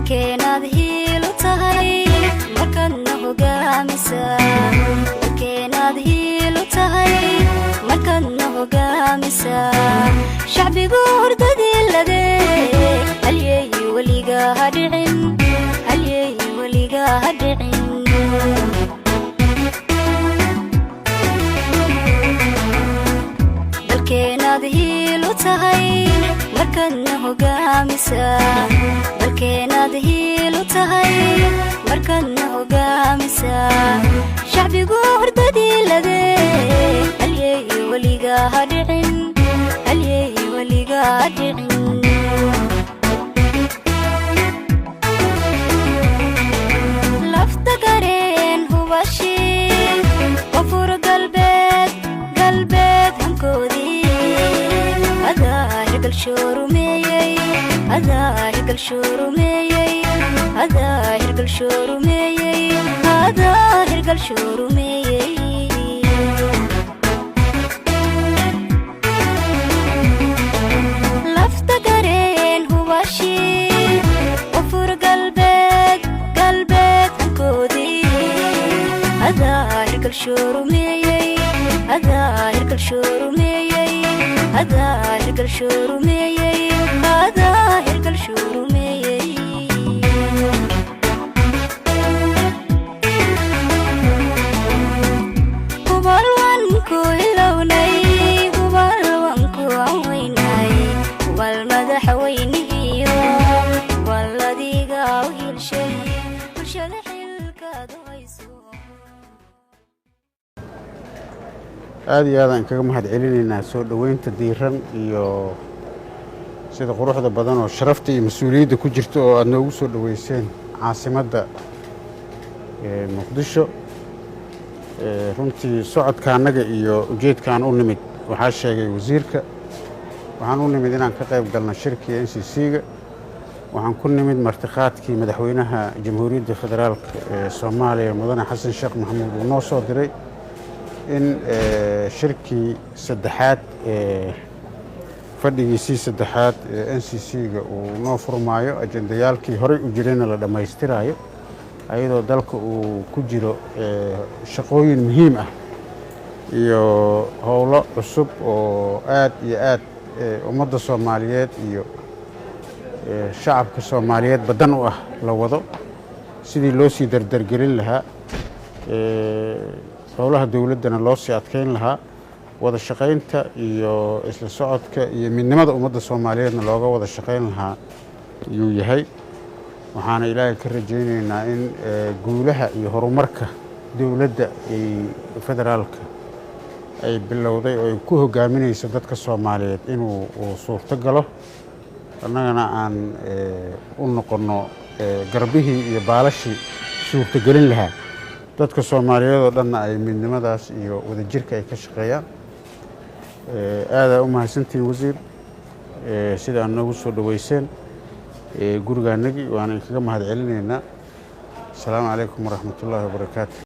Dalkeenaad hiil u tahay markaadna hogaamisa. Dalkeenaad hiil u tahay markaadna hogaamisa. Shacbigu hurdadii lade, halyeey weliga ha dhicin, halyeey weliga ha dhicin. Dalkeenaad hiil u tahay markaadna hogaamisa. Dalkeenaad hiil u tahay markaadna hogaamisa. Shacbigu hurdadii lade, halyeey weliga ha dhicin, halyeey weliga ha dhicin. Lafta gareen hubashii, Koonfur Galbeed, Galbeed hankoodii, adaa hirgalshoorumeeyey, adaa hirgalshoorumeeyey, adaa hirgalshoorumeeyey, adaa hirgalshoorumeeyey. Lafta gareen hubashii, Koonfur Galbeed, Galbeed hankoodii, adaa hirgalshoorumeeyey, adaa hirgalshoorumeeyey, adaa hirgalshoorumeeyey, adaa hirgalshoorumeeyey. Hubal wanku ilownay, hubal wanku anweynay, hubal madaxweynihiyo, hubal adiga u hiilshay bulshada xilkaad u hayso. Aada iyo aadaan kaga mahad celinaynaa soo dhoweynta diiran iyo sida quruxda badan oo sharafta iyo mas-uuliyadda ku jirta oo aada noogu soo dhoweyseen caasimadda Muqdisho. Runtii socodka annaga iyo ujeedkaan u nimid waxaa sheegay wasiirka. Waxaan u nimid inaan ka qayb galno shirkii NCC-ga. Waxaan ku nimid martiqaadkii madaxweynaha Jamhuuriyadda Federaalka ee Soomaaliya, Mudane Xasan Sheekh Maxamuud, uu noo soo diray in shirkii saddexaad ee fadhigiisii saddexaad ee NCC-ga uu noo furmaayo, ajendayaalkii horey u jirayna la dhammaystiraayo, ayadoo dalka uu ku jiro shaqooyin muhiim ah iyo howlo cusub oo aad iyo aad ummadda Soomaaliyeed iyo shacabka Soomaaliyeed badan u ah la wado, sidii loo sii dardargelin lahaa howlaha dowladdana, loo sii adkeyn lahaa wada shaqaynta iyo isla socodka iyo midnimada ummadda Soomaaliyeedna looga wada shaqayn lahaa ayuu yahay. Waxaana Ilaahay ka rajaynaynaa in guulaha iyo horumarka dowladda ay federaalka ay bilowday oo ay ku hogaaminayso dadka Soomaaliyeed inuu uu suurto galo, annagana aan u noqonno garbihii iyo baalashii suurtogelin lahaa, dadka Soomaaliyeed oo dhanna ay midnimadaas iyo wadajirka ay ka shaqeeyaan. Aadaa u mahadsantihiin, wasiir, sida aad noogu soo dhoweyseen gurigaanagii, waana kaga mahad celinaynaa. Asalaamu calaykum waraxmatullaahi wabarakaatu.